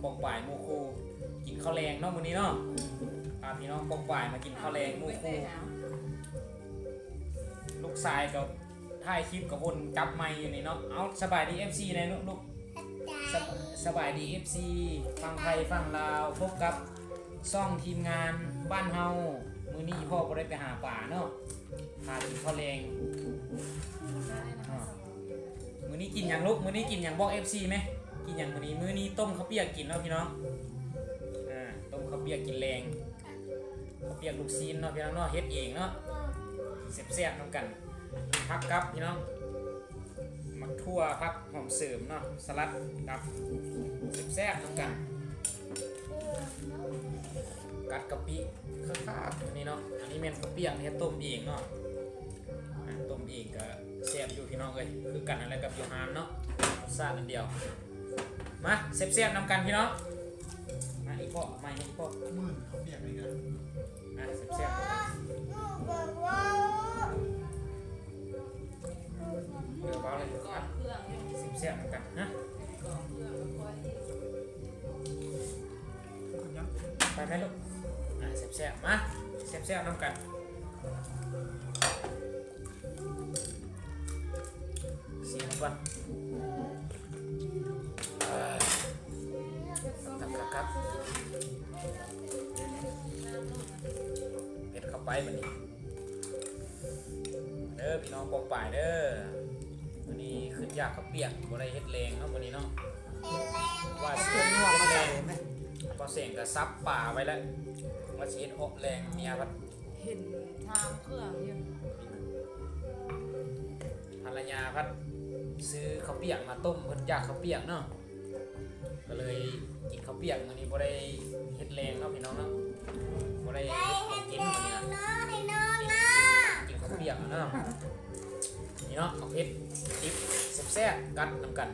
ປ້ອງປາຍໝູ່ຄູ່ ກິນເຂົ້າແລງເນາະມື້ນີ້ເນາະ. ພາພີ່ນ້ອງປ້ອງປາຍມາກິນເຂົ້າແລງໝູ່ຄູ່. ລູກຊາຍກໍຖ່າຍຄລິບກໍວົນຈັບໄມຢູ່ນີ້ເນາະ. ເອົາ ສະບາຍດີເອັຟຊີແດ່ລູກໆ. ສະ ສະບາຍດີເອັຟຊີຝັ່ງໄທຝັ່ງລາວ. ພົບກັບຊ່ອງທີມງານບ້ານເຮົາ. ມື້ນີ້ອີ່ພໍ່ບໍ່ໄດ້ໄປຫາປາເນາະ. ພາກິນເຂົ້າແລງ. ມື້ນີ້ກິນຫຍັງລູກ? ມື້ນີ້ກິນຫຍັງ? ບອກເອັຟຊີແມ. ກິນຫຍັງມື້ນີ້? ມື້ນີ້ຕົ້ມເຂົ້າປຽກກິນເນາະພີ່ນ້ອງ. ອາ ຕົ້ມເຂົ້າປຽກກິນແລງ. ເຂົ້າປຽກລູກຊີ້ນເນາະພີ່ນ້ອງເນາະ. ເຮັດເອງເນາະ. ແຊບໆນຳກັນ. ຜັກກັບພີ່ນ້ອງ. ໝາກຖົ່ວ ຜັກຫອມເສີມເນາະ. ສະຫຼັດກັບ. ແຊບໆນຳກັນ. ກັດກະປິຄັກໆ ອັນນີ້ເນາະ. ອັນນີ້ແມ່ນເຂົ້າປຽກເຮັດຕົ້ມເອງເນາະ. ອາ ຕົ້ມເອງກໍແຊບຢູ່ພີ່ນ້ອງເອີຍ. ຄືກັນຫັ້ນແຫຼະກັບຢູ່ຮ້ານເນາະ. ລົດຊາດອັນດຽວ. ມາແຊບໆນຳກັນພີ່ນ້ອງ. ມາອີ່ພໍ່ ມາອີ່ພໍ່. ໝື່ນເຂົ້າປຽກນີ້ນະ. ມາແຊບໆ. ເອີ ເວົ້າເລີຍ. ແຊບໆນຳກັນ. ຮະ? ໄປແມ່ລູກ. ອາ ແຊບໆ ມາແຊບໆນຳກັນ. ຊີມກ່ອນ. ຄັກໆໆ. ເຜັດເຂົ້າໄປບັດນີ້. ເດີພີ່ນ້ອງປ້ອງປາຍເດີ. ມື້ນີ້ຄຶດຢາກເຂົ້າປຽກ ບໍ່ໄດ້ເຮັດແລງເນາະມື້ນີ້ເນາະ. ວ່າຊິເຮັດແລງ ບໍ່ແສງກໍສັບປາໄວ້ແລ້ວ ວ່າຊິເຮັດເອາະແລງ. ເມຍພັດ ເຫັນທາງເຄື່ອງຢູ່. ພັນລະຍາພັດຊື້ເຂົ້າປຽກມາຕົ້ມ ເພິ່ນຢາກເຂົ້າປຽກເນາະ. ກໍເລີຍກິນເຂົ້າປຽກ. ມື້ນີ້ບໍ່ໄດ້ເຮັດແລງເນາະພີ່ນ້ອງເນາະ. ບໍ່ໄດ້ເຮັດຂອງກິນມື້ນີ້ນະ. ກິນເຂົ້າປຽກເນາະ. ນີ້ເນາະ ເອົາເຜັດຕິບແຊບໆ ກັດນຳກັນ.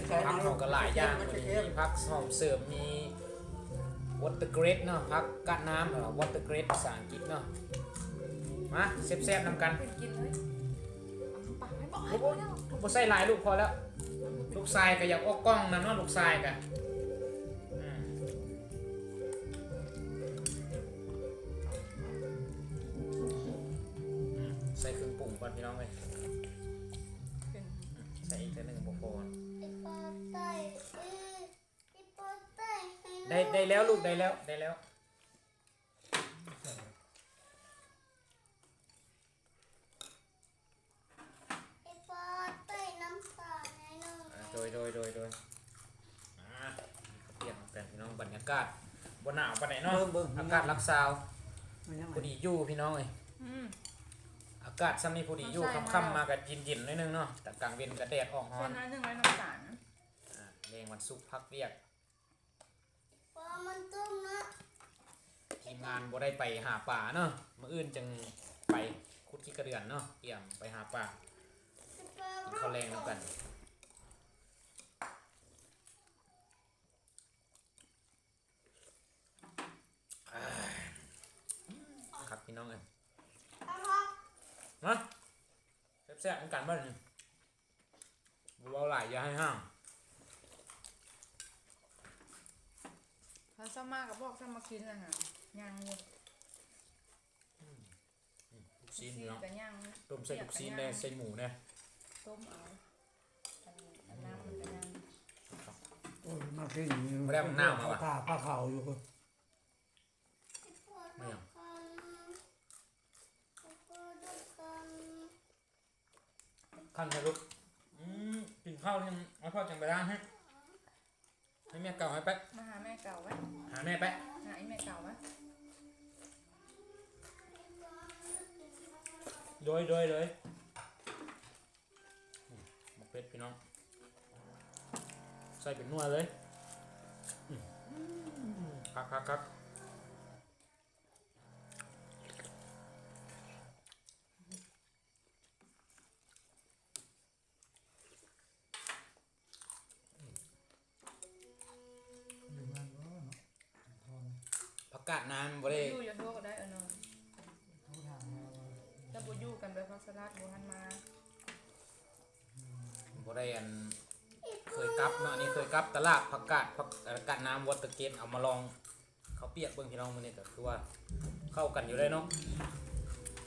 ຜັກເຮົາກໍຫຼາຍຢ່າງ. ມີຜັກຫອມເສີມ ມີ watercress ເນາະ. ຜັກກາດນ້ຳ ຫຼືວ່າ watercress ພາສາອັງກິດເນາະ. ມາແຊບໆນຳກັນ. ກິນເລີຍ. ເອົາປາກໄວ້. ບໍ່ ບໍ່ໃສ່ຫຼາຍລູກ ພໍແລ້ວ. ລູກຊາຍກໍຢາກອອກກ້ອງນຳເນາະ ລູກຊາຍກໍ. ອືມ ອືມ ໃສ່ເຄື່ອງປຸງກ່ອນພີ່ນ້ອງເອີຍ. ໃສ່ອີກເທື່ອໜຶ່ງບໍ່ພໍ. ໄດ້ ໄດ້ແລ້ວລູກ ໄດ້ແລ້ວ ໄດ້ແລ້ວ. ໃຫ້ພໍ່ໃສ່ນ້ຳຕານໃຫ້ໜ່ອຍ. ອ່າ ໂດຍ ໂດຍ ໂດຍ ໂດຍ. ອ່າ ເຮົາປ່ຽນກັນພີ່ນ້ອງ. ບັນຍາກາດບໍ່ໜາວປານໃດເນາະ. ເບິ່ງ ເບິ່ງ ອາກາດຫຼັກຊາວ ມັນຍັງ ພໍດີຢູ່ພີ່ນ້ອງເອີຍ. ອືມ ອາກາດຊ່ຳນີ້ພໍດີຢູ່. ຄ່ຳໆມາກໍເຢັນໆໜ້ອຍໜຶ່ງເນາະ ແຕ່ກາງເວັນກໍແດດອອກຮ້ອນ. ໃສ່ໜ້ອຍໜຶ່ງ ໃສ່ນ້ຳຕານ. ອ່າ ແລງວັນສຸກພັກວຽກ. ພໍມັນຕົ້ມເນາະ. ທີມງານບໍ່ໄດ້ໄປຫາປາເນາະ. ມື້ອື່ນຈຶ່ງໄປ ຂຸດຂີ້ກະເດືອນເນາະ. ກຽມໄປຫາປາ ກິນເຂົ້າແລງນຳກັນ. ຄັກພີ່ນ້ອງເອີຍ. ມາ ແຊບໆນຳກັນບັດນີ້. ບໍ່ເວົ້າຫຼາຍ ຢ່າໃຫ້ຫ້າງ. ເຂົາເຈົ້າມາກໍບອກເຈົ້າມາກິນນະຫະ ຍັງຢູ່. ອືມ ອືມ ລູກຊີ້ນເນາະ. ລູກຊີ້ນກໍຍັງ ຕົ້ມໃສ່ລູກຊີ້ນແດ່ ໃສ່ໝູແດ່. ຕົ້ມເອົາ ອັນ ອັນນ້ຳມັນກໍຍັງ. ໂອ້ຍ ມາກິນ ບໍ່ໄດ້ເອົານ້ຳມາຫວາ? ປາ ປາຂາວຢູ່ພຸ້ນ. ມາຫຍັງ? ຄັນໃຫ້ລູກ. ອືມ ກິນເຂົ້າຍັງ ເອົາເຂົ້າຈັ່ງໄປລ້າງໃຫ້ ໃຫ້ແມ່ເກົາໃຫ້ໄປ. ມາຫາແມ່ເກົາໄວ້ ຫາແມ່ໄປ ຫາອີ່ແມ່ເກົາໄວ້. ໂດຍ ໂດຍ ໂດຍ. ອືມ ໝາກເຜັດພີ່ນ້ອງ ໃສ່ເປັນໜ່ວຍເລີຍ. ອືມ ຄັກໆໆ. ຢູ່ບ້ານບໍ່ເນາະ? ຜັກກາດນານບໍ່ໄດ້ ຢູ່ ຢູ່ໂທກໍໄດ້. ເອີ ໂທຖາມມາວ່າ ແຕ່ບໍ່ຢູ່ກັນ ໃບຜັກສະຫຼັດບໍ່ທັນມາ. ບໍ່ໄດ້ອັນ ຄື ເຄີຍກັບເນາະ ອັນນີ້ເຄີຍກັບ ຕະຫຼາດຜັກກາດ ຜັກ ເອີ ກາດນ້ຳ ວອເຕີເກດ ເອົາມາລອງເຂົ້າປຽກເບິ່ງພີ່ນ້ອງ ມື້ນີ້ກໍຄືວ່າເຂົ້າກັນຢູ່ເດ້ເນາະ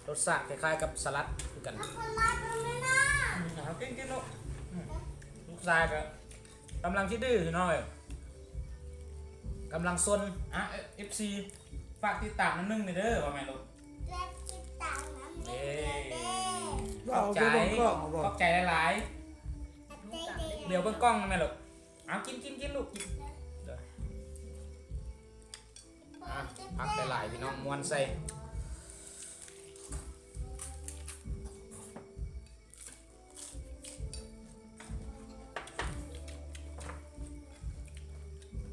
ລົດຊາດຄ້າຍໆກັບສະຫຼັດຄືກັນ ເອົາສະຫຼັດເບິ່ງແດ່ນະ ອືມ ເອົາກິນໆ ລູກ ອືມ ລູກຊາຍກໍກຳລັງຊິດື້ພີ່ນ້ອງເອີຍ ກຳລັງຊົນ ອ່ະ ເອັຟຊີ ຝາກຕິດຕາມນຳໜຶ່ງແດ່ເດີ ວ່າແມ່ນລູກ ແລະຕິດຕາມນຳເດີ ເອີ ຂອບໃຈ ເວົ້າຢູ່ເບິ່ງກ້ອງເອົາບໍ່ ຂອບໃຈຫຼາຍໆ ແລະຕິດຕາມ ຫຼຽວເບິ່ງກ້ອງນຳແມ່ລູກ ເອົາກິນ ກິນ ກິນລູກ ກິນ ເດີ ອ່ະ ຜັກຫຼາຍໆ ພີ່ນ້ອງ ມ້ວນໃສ່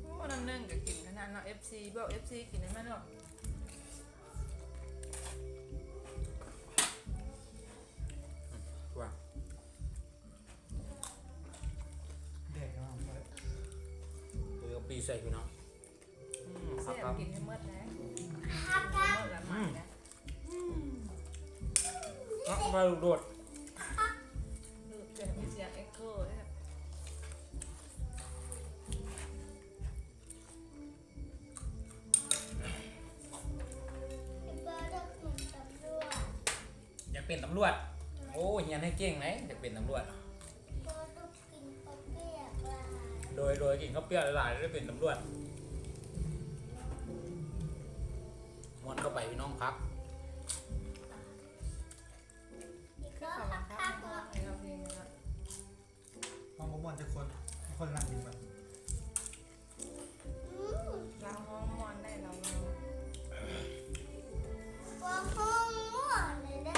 ໂອ້ ນ້ຳໜຶ່ງກໍກິນຂະໜາດເນາະ ເອັຟຊີ ບອກເອັຟຊີ ກິນໃຫ້ມັນເນາະ ວ່າ ແດກເນາະ ເອີ ເອົາປີໃສ່ພີ່ນ້ອງ ອືມ ແຊບ ກິນໃຫ້ໝົດແຫຼະ ກິນໃຫ້ໝົດລະມັນນະ ອືມ ອືມ ອະ ໄປດູດ ດູດ ແຕ່ມີສຽງເອັກໂຄເດ້ ຢາກເປັນຕຳຫຼວດ ໂອ້ ຮຽນໃຫ້ເກັ່ງເດ້ ຢາກເປັນຕຳຫຼວດ ໂດຍ ໂດຍ ກິນເຂົ້າປຽກຫຼາຍໆ ໄດ້ເປັນຕຳຫຼວດ ມ່ວນເຂົ້າໄປພີ່ນ້ອງ ພັກ ຄືເຂົາບັງຄັບໃຫ້ຮ້ອງໃນລະເພງນີ້ລະ ຮ້ອງບໍ່ມ່ວນຈັກຄົນ ຄົນນັ່ງຢູ່ບັດ ລາວຮ້ອງມ່ວນໄດ໋ ລາວຮ້ອງ ບໍ່ຮ້ອງມ່ວນເລີຍເດ້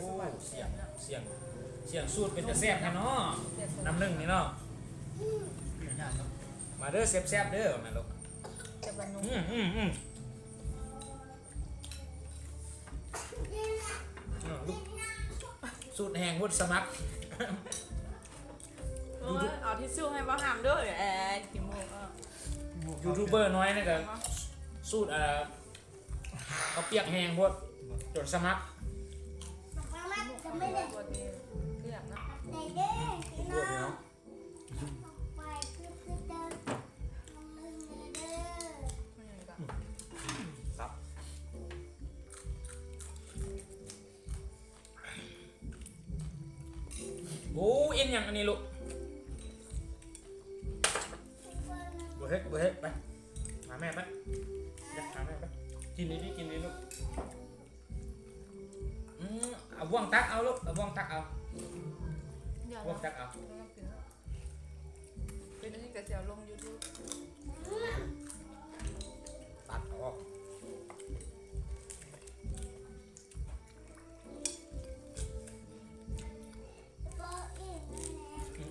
ໂອ້ ສຽງ ສຽງ ສຽງສູດເປັນຕາແຊບແທ້ເນາະ ນ້ຳໜຶ່ງນີ້ເນາະ ມາເດີ ແຊບໆ ເດີ ມາລູກ ແຊບບໍ່ໜຸ່ມ ອືມ ອືມ ອືມ ອືມ ສູດແຮງໂພດ ສະໝັກ ໂອ້ຍ ເອົາທິດຊູໃຫ້ບໍ່ຫາມເດີ ເອີ ຂີ້ມູກ ຢູທູບເບີນ້ອຍນີ້ກໍສູດ ເອີ ເຂົ້າປຽກແຮງໂພດ ຈົນສະໝັກ ເກືອບເນາະ ຄັບ ໂອ້ ເອັນຫຍັງອັນນີ້ລູກ ບໍ່ເຮັດ ບໍ່ເຮັດ ໄປ ຫາແມ່ໄປ ຫາແມ່ໄປ ກິນດີໆ ກິນດີລູກ ອືມ ເອົາບ່ວງຕັກເອົາລູກ ເອົາບ່ວງຕັກເອົາ ບ່ວງຕັກເອົາ ເປັນອັນນີ້ກໍຊິເອົາລົງຢູທູບ ຕັດອອກ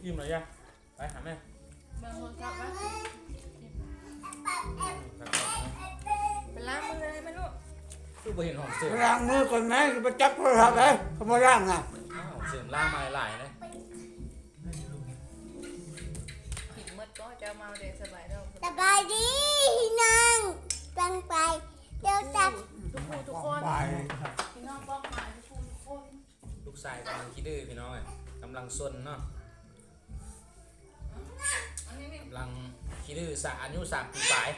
ອີ່ມແລ້ວຍາ ໄປຫາແມ່ ເບິ່ງໂທລະສັບໄປ ໄປລ້າງມືເລີຍແມ່ລູກ ຄືບໍ່ເຫັນຫ້ອງເສີມ ໄປລ້າງມືກ່ອນແມ່ ຊິໄປຈັບໂທລະສັບເດ້ ເຂົາບໍ່ລ້າງນະ ຫ້ອງເສີມລ້າງມາຫຼາຍໆ ນະ ກິນໝົດກໍເຈົ້າເມົາເດ້ ສະບາຍດອກ ສະບາຍດີພີ່ນ້ອງ ຟັງໄປ ດຽວຈັກ ທຸກຜູ້ທຸກຄົນ ໄປ ພີ່ນ້ອງປ້ອງປາຍ ທຸກຜູ້ທຸກຄົນ ລູກຊາຍກຳລັງຂີ້ດື້ພີ່ນ້ອງເອີຍ ກຳລັງຊົນເນາະ ກຳລັງຂີ້ດື້ ສະ ອາຍຸສາມປີປາຍ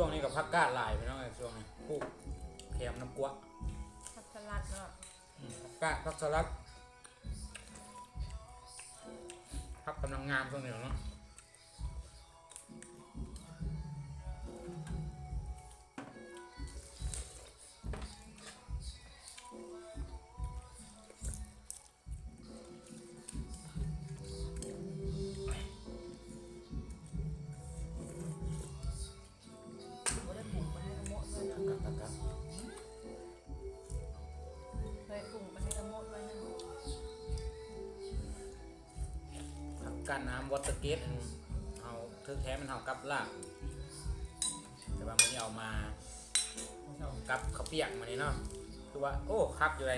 ຊ່ວງນີ້ກໍຜັກກາດຫຼາຍພີ່ນ້ອງເອີຍ ຊ່ວງນີ້ປູກແຄມນ້ຳກົວ ຜັກສະຫຼັດເນາະ ອືມ ຜັກກາດ ຜັກສະຫຼັດ ຜັກກຳລັງງາມຊ່ວງນີ້ເນາະ. ການນ້ຳວອເຕີເກດ ເຮົາຖືກແທ້ແມ່ນເຮົາກັບລາບ ແຕ່ວ່າມື້ນີ້ເອົາມາກັບເຂົ້າປຽກມື້ນີ້ເນາະ. ວ່າ ໂອ້ ຄັກຢູ່ເດ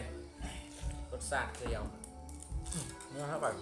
ລົດຊາດຄືດຽວ ອືມ ເມືອເຮົາກ່ອນ.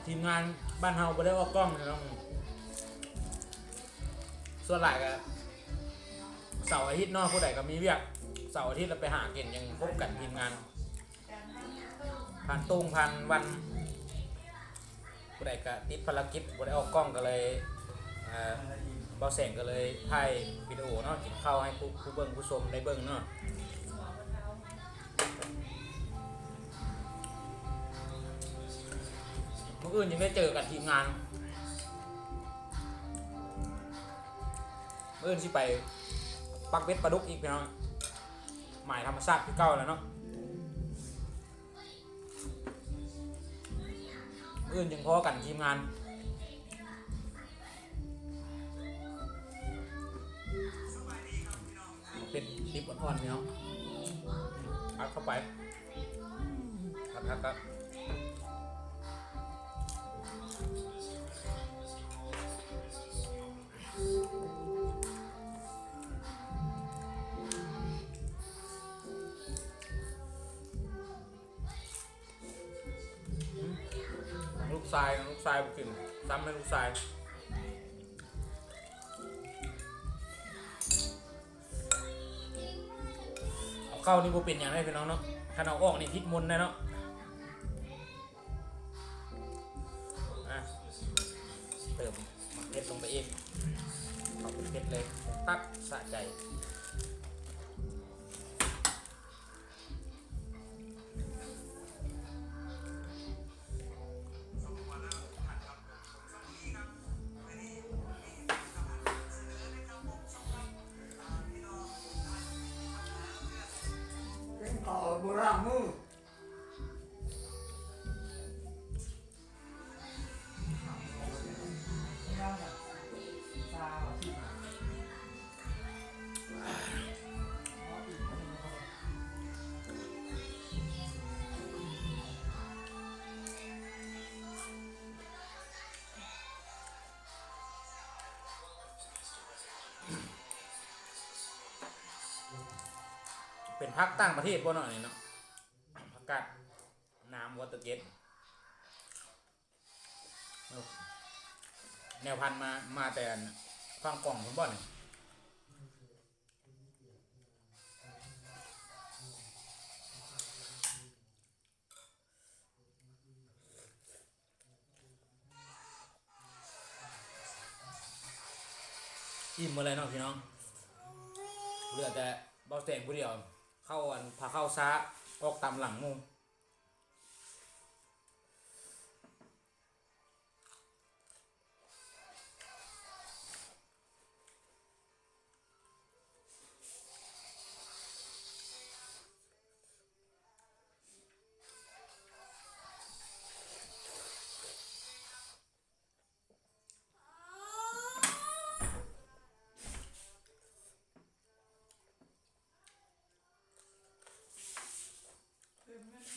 ທີມງານບ້ານເຮົາບໍ່ໄດ້ອອກກ້ອງພີ່ນ້ອງ ສ່ວນຫຼາຍກໍເສົາອາທິດເນາະ ຜູ້ໃດກໍມີວຽກ ເສົາອາທິດລະໄປຫາກິນ ຈັ່ງພົບກັນທີມງານ ຜ່ານໂຕງຜ່ານວັນ ຜູ້ໃດກະຕິດພາລະກິດບໍ່ໄດ້ອອກກ້ອງ ກໍເລີຍ ເອີ ບ່າວແສງກໍເລີຍຖ່າຍວິດີໂອເນາະ ກິນເຂົ້າໃຫ້ຜູ້ ຜູ້ເບິ່ງຜູ້ຊົມໄດ້ເບິ່ງເນາະ. ມື້ອື່ນຍັງໄດ້ເຈີກັນທີມງານ ມື້ອື່ນຊິໄປປັກເບັດປາດຸກອີກພີ່ນ້ອງ ໝາຍທຳມະຊາດຄືເກົ່າແລ້ວເນາະ. ມື້ອື່ນຈຶ່ງພໍ້ກັນທີມງານ ເປັນດິບອ່ອນໆ ພີ່ນ້ອງ ອັດເຂົ້າໄປ ຄັກໆໆ. ລູກຊາຍ ລູກຊາຍບໍ່ກິນ ຊ້ຳໃຫ້ລູກຊາຍ. ເອົາເຂົ້ານີ້ບໍ່ເປັນຫຍັງເດ້ພີ່ນ້ອງເນາະ ຄັນເອົາອອກນີ້ຜິດມົນເດ້ເນາະ. ອ່ະ ເຕີມໝາກເຜັດລົງໄປອີກ ເອົາເຜັດເລີຍ ຕັກສະໃຈ. ກິນເຂົ້າບໍ່ລ້າງມື. ເປັນຜັກຕ່າງປະເທດບໍ່ເນາະ ອັນນີ້ເນາະ ຜັກກາດ ນ້ຳວອເຕີເກດ ແນວພັນມາ ມາແຕ່ຝັ່ງກອງພຸ້ນບໍ່ນີ້? ອີ່ມໝົດແລ້ວເນາະພີ່ນ້ອງ ເຫຼືອແຕ່ບ່າວແສງຜູ້ດຽວ ເຂົ້າອັນ ພາເຂົ້າຊ້າ ອອກຕາມຫຼັງໝູ່. ເຕີມເງິນ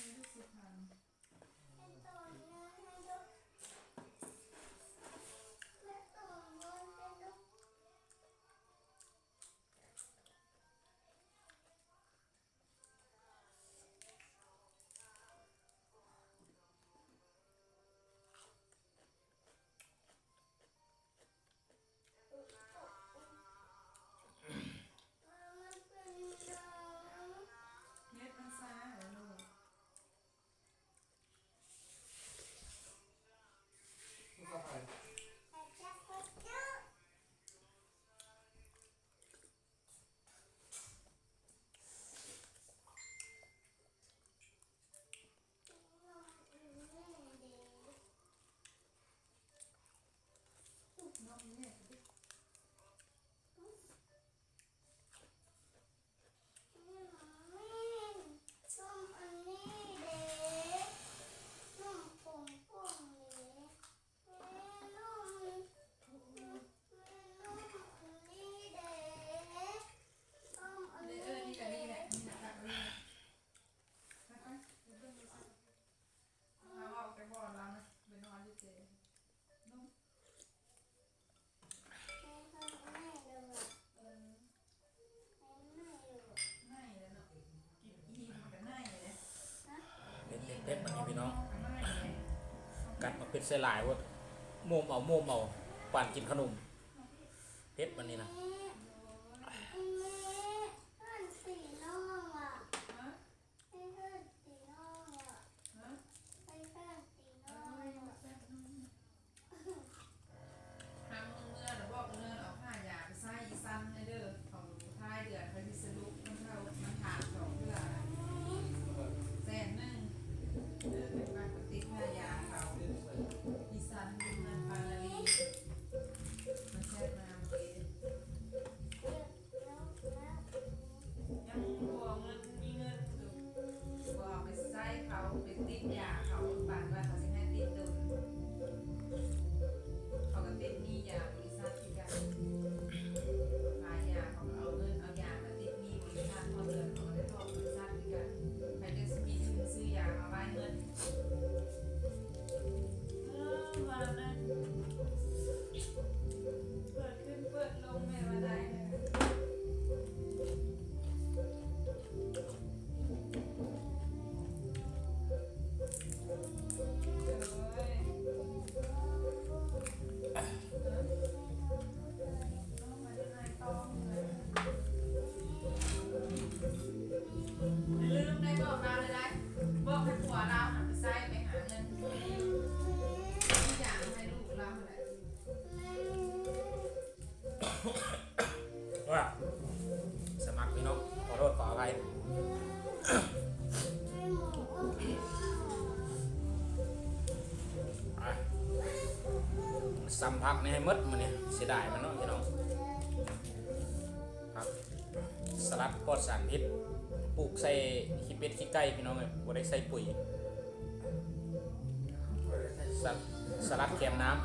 ເຜັດບັດນີ້ພີ່ນ້ອງ ກັດໝາກເຜັດໃສ່ຫຼາຍໂພດ ໂມມເອົາ ໂມມເອົາ ປານກິນຂະໜົມ ເຜັດບັດນີ້ນະ. ຫາກເມືອລະບອກເງິນເອົາຄ່າຢາໄປໃຊ້ອີ່ສັນແດ່ເດີ ເຂົາທ້າຍເດືອນເຂົາຊິສະຫຼຸບນຳເຂົາ ມັນຖາມສອງເທື່ອແສນໜຶ່ງ ເອີ ເປັນບັດຕິດຄ່າຢາເຂົາ ອີ່ສັນຢູ່ເຮືອນປານາລີ ມັນແຊດມາເມື່ອກີ້. ຍັງບໍ່ເງິນ ມີເງິນຄືບໍ່ເອົາໄປໃຊ້ເຂົາ ໄປຕິດຢາເຂົາ ປານວ່າເຂົາຊິໃຫ້ຕິດດົນ ເຂົາກໍຕິດໜີ້ຢາບໍລິສັດຄືກັນ ຂາຍຢາເຂົາກໍເອົາເງິນເອົາຢາມາຕິດໜີ້ບໍລິສັດ ພໍເດືອນເຂົາກໍໄດ້ບອກບໍລິສັດຄືກັນ ໃຜຈະຊິມີທຶນຊື້ຢາມາໄວ້ເງິນ. ເອີ ວ່ານັ້ນ ເປີດຂຶ້ນເປີດລົງແມ່ນວ່າໄດ້. ຢ່າລືມໄດ້ບອກລາວເລີຍໄດ໋ ບອກໃຫ້ຜົວລາວຫັ້ນໄປໃຊ້ ໄປຫາເງິນ ຊື້ຢາໃຫ້ລູກລາວຫັ້ນແຫຼະ. ວ່າ ສະໝັກພີ່ນ້ອງ ຂໍໂທດຂໍອະໄພ. ຊຳຜັກນີ້ໃຫ້ໝົດມື້ນີ້ ເສຍດາຍມັນເນາະພີ່ນ້ອງ. ຜັກສະຫຼັດປອດສານພິດ ປູກໃສ່ຂີ້ເປັດຂີ້ໄກ່ພີ່ນ້ອງເອີຍ ບໍ່ໄດ້ໃສ່ປຸ໋ຍ. ສະ ສະຫຼັດແຄມນ້ຳ.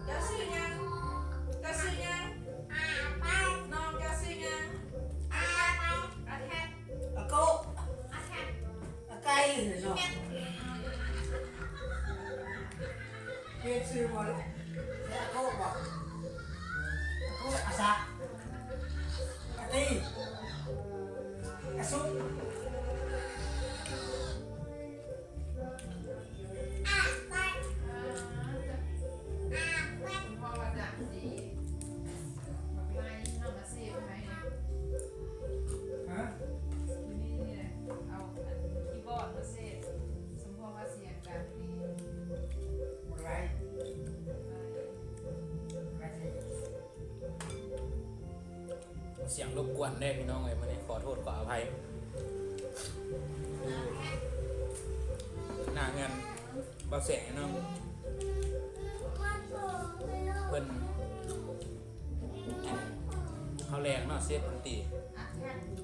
ເຈົ້າຊື່ຫຍັງ? ເຈົ້າຊື່ຫຍັງ? ນ້ອງເຈົ້າຊື່ຫຍັງ? ອາແທັກ ອາແທັກ ອາໂກ ອາແທັກ ອາໄກ່ເນາະ. ປ່ຽນຊື່ບໍ່ລະ? ອາໂກບໍ່? ອາໂກ ອາສາ ອາຕີ ອາສຸກ. ຮະ? ສຽງລົບກວນເດ້ພີ່ນ້ອງເອີຍ ມື້ນີ້ຂໍໂທດຂໍອະໄພ. ຢູ່ໜ້າເຮືອນບ່າວແສງເນາະ ເພິ່ນກິນເຂົ້າແລງເນາະ ເຊຟເພິ່ນຕີ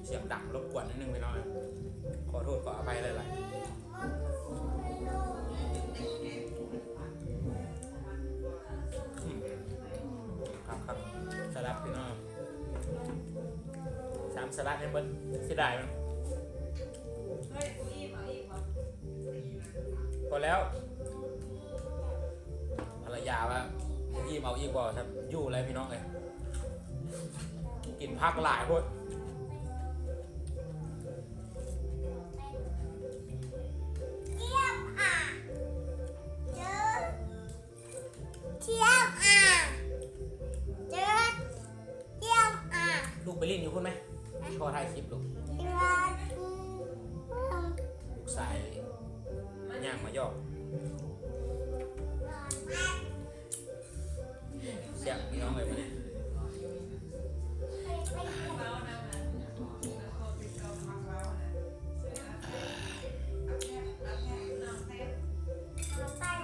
ສຽງດັງລົບກວນໜ້ອຍໜຶ່ງພີ່ນ້ອງເອີຍ ຂໍໂທດຂໍອະໄພຫຼາຍໆ. ອືມ ຄັກໆ ສະຫຼັດພີ່ນ້ອງ ສາມສະຫຼັດໃຫ້ເບິດ ເສຍດາຍມັນ. ພໍແລ້ວ ພັນລະຍາວ່າ ບໍ່ອີ່ມເອົາອີກບໍ່? ຊັ້ນຢູ່ແລ້ວພີ່ນ້ອງເອີຍ ກິນຜັກຫຼາຍໂພດ. ລູກໄປຫຼິ້ນຢູ່ພຸ້ນໄໝ? ພໍ່ຖ່າຍຄລິບລູກ. ລູກຊາຍຍ່າງມາຢອກ. ແຊບພີ່ນ້ອງເອີຍມື້ນີ້.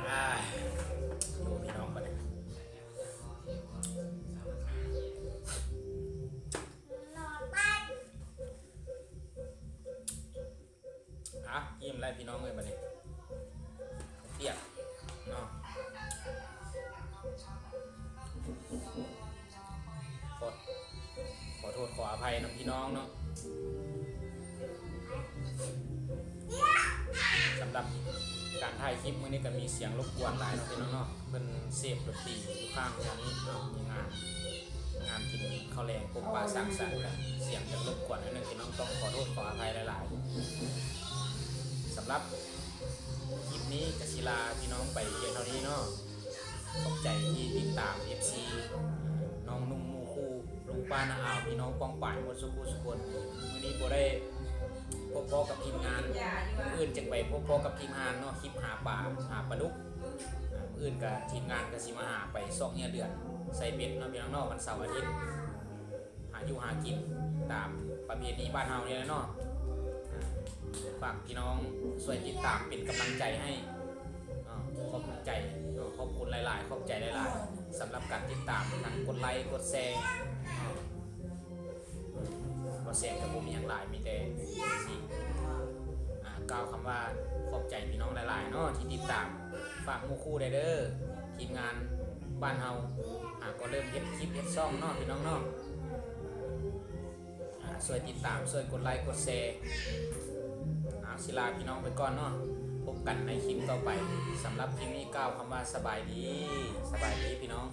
ອ່າ ພີ່ນ້ອງເອີຍ ບັດນີ້ປຽກເນາະ. ຂໍ ຂໍໂທດຂໍອະໄພນຳພີ່ນ້ອງເນາະ. ສຳລັບການຖ່າຍຄລິບມື້ນີ້ກໍມີສຽງລົບກວນຫຼາຍເນາະພີ່ນ້ອງເນາະ. ເພິ່ນເສບດົນຕີຢູ່ຂ້າງເຮືອນນີ້ເນາະ, ມີງານ ງານກິນເຂົ້າແລງປົມປາສັງສັນກັນ, ສຽງຈະລົບກວນໜ້ອຍໜຶ່ງ ພີ່ນ້ອງຕ້ອງຂໍໂທດຂໍອະໄພຫຼາຍໆ. ສຳລັບຄລິບນີ້ກະຊິລາພີ່ນ້ອງໄປພຽງເທົ່ານີ້ເນາະ. ຂອບໃຈທີ່ຕິດຕາມເອັຟຊີ ນ້ອງນຸ່ມໝູ່ຄູ່ ລຸງປ້ານ້າອາວ ພີ່ນ້ອງປ້ອງປາຍໝົດສູ່ຜູ້ສູ່ຄົນ. ມື້ນີ້ບໍ່ໄດ້ພົບພໍ້ກັບທີມງານ, ມື້ອື່ນຈຶ່ງໄປພົບພໍ້ກັບທີມງານເນາະ, ຄລິບຫາປາ ຫາປາດຸກ. ມື້ອື່ນກະທີມງານກະຊິມາຫາໄປຊອກເຫຍື່ອເດືອນ ໃສ່ເບັດເນາະ ພີ່ນ້ອງເນາະ, ວັນເສົາອາທິດ ຫາຢູ່ຫາກິນຕາມປະເພນີບ້ານເຮົານີ້ແຫຼະເນາະ. ຝາກພີ່ນ້ອງຊ່ວຍຕິດຕາມເປັນກຳລັງໃຈໃຫ້ເນາະ. ຂອບໃຈເນາະ, ຂອບຄຸນຫຼາຍໆ, ຂອບໃຈຫຼາຍໆ ສຳລັບການຕິດຕາມ, ທັງກົດໄລກົດແຊເນາະ. ບໍ່ແຊກໍບໍ່ມີຫຍັງຫຼາຍ, ມີແຕ່ຊິ ອ່າ ກ່າວຄຳວ່າຂອບໃຈພີ່ນ້ອງຫຼາຍໆເນາະ ທີ່ຕິດຕາມ. ຝາກໝູ່ຄູ່ແດ່ເດີ ທີມງານບ້ານເຮົາ ອ່າ ກໍເລີ່ມເຮັດຄລິບເຮັດຊ່ອງເນາະ ພີ່ນ້ອງເນາະ. ອ່າ ຊ່ວຍຕິດຕາມ ຊ່ວຍກົດໄລກົດແຊ. ອ່າ ຊິລາພີ່ນ້ອງໄປກ່ອນເນາະ, ພົບກັນໃນຄລິບຕໍ່ໄປ. ສຳລັບຄລິບນີ້ກ່າວຄຳວ່າສະບາຍດີ, ສະບາຍດີພີ່ນ້ອງ.